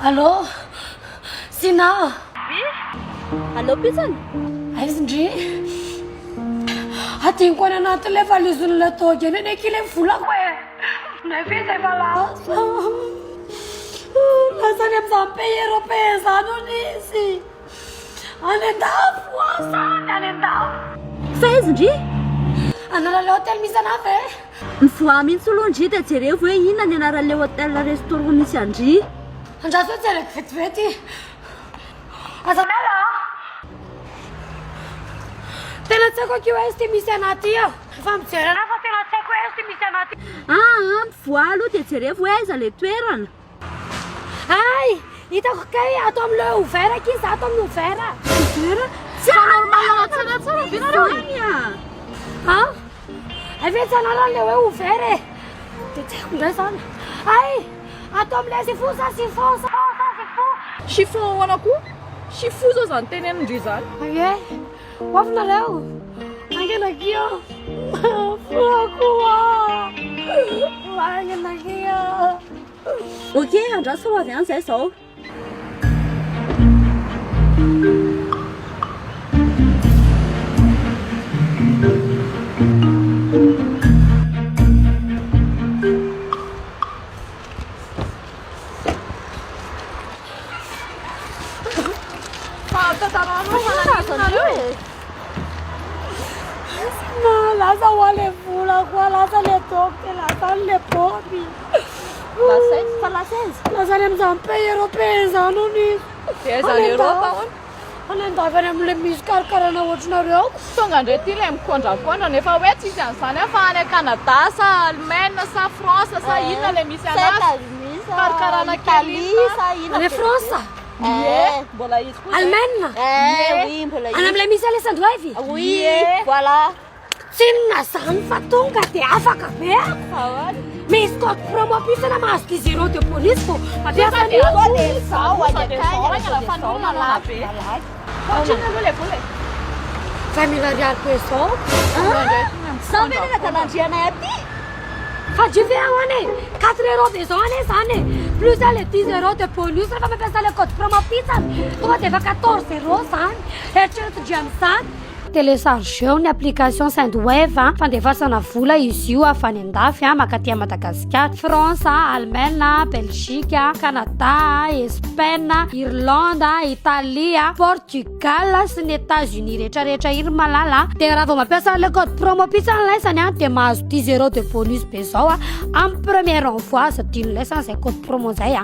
Allô Sina Oui Allô Pitsana Aiza ndry Adinoko any anatin'ilay valizin'ilay dog eny anie akia ilay volako e Nefa izy efa lasa Lasa any amin'izany pays européen izany hono izy Any an-dafy hoa zany, any an-dafy Fa aiza ndry Hanala hôtel misy anah ve? Mivoaha mihitsy aloha ndry dia jerevo hoe inona ny anaran'ilay hôtel restaurant misy an-dry. Andraso hoe jereko vetivety. Aza miala a! Tena tsy haiko akia hoe aiza ity misy anah ity a! Efa mijery anah fa tena tsy haiko hoe aiza ity misy anah ity. Aa, mivoaha aloha dia jerevo hoe aiza ilay toerana. Hay! Hitako kay ato amin'ny le ouvert akia za ato amin'ny ouvert. Ouvert? Tsy normal tsara tsara ve nareo e? Zany a! An? Hay ve tsy anarany le hoe ouvert e? Dia tsy haiko indray zany. Hay! Ato amin'ilay chiffon sa chiffon sa sa chiffon? Chiffon ahoana koa? Chiffon zao zany tenenin-dry zany. Ie! Ho avy nareo! Haingana akia! Volako a! Haingana akia! Ok, andraso fa ho avy any zahay zao. Fa tantarao fa naninona nareo e? Lasa ho a le volako a, lasa le dog de lasa any le paopy. Lasa aiza? Fa lasa aiza? Lasa any amin'izany pays européen izany hono izy. Dia aiza any Europe hono? Any an-dafy any amin'ilay misy karakarana ohatranareo ako. Tonga indray ity ilay mikondrankondra nefa hoe tsisy an'izany any fa any Canada sa Allemagne sa France sa inona ilay misy anazy. Karakarana kely iny. Any France? Ie, mbola izy koa. Allemagne? Eh, oui, mbola izy. Any amin'ilay misy Alessandro Ivy? Oui, voilà. Tsy inona zany fa tonga de afaka be ako. Misy code promo pitsana mahazo 10 euros de bonus vao mampiasa an'io. Sao dia zao Sao dia zao haingana fa ny olona lava be. Ohatrinona aloha ilay vola e? 20 mille ariary be zao. Zao ve ny anadalandrianay aty? Fa dry ve ahoana e? 4 euros be zao anie zany e. Plus le 10 euros de bonus rehefa mampiasa le code promo pitsana. Tonga de efa 14 euros zany. Eritrereto dry amin'izany. Téléchargeo ny application Sendwave fandefasana vola izy io avy any an-dafy mankaty Madagasikara, France, Allemagne, Belgique, Canada, Espagne, Irlande, Italie, Portugal sy ny États-Unis rehetrarehetra iny malala. Dia raha vao mampiasa an'ilay code promo pizza ny laisany dia mahazo 10 euros de bonus be zao amin'ny premier envoi aza adino laisany izay code promo izay.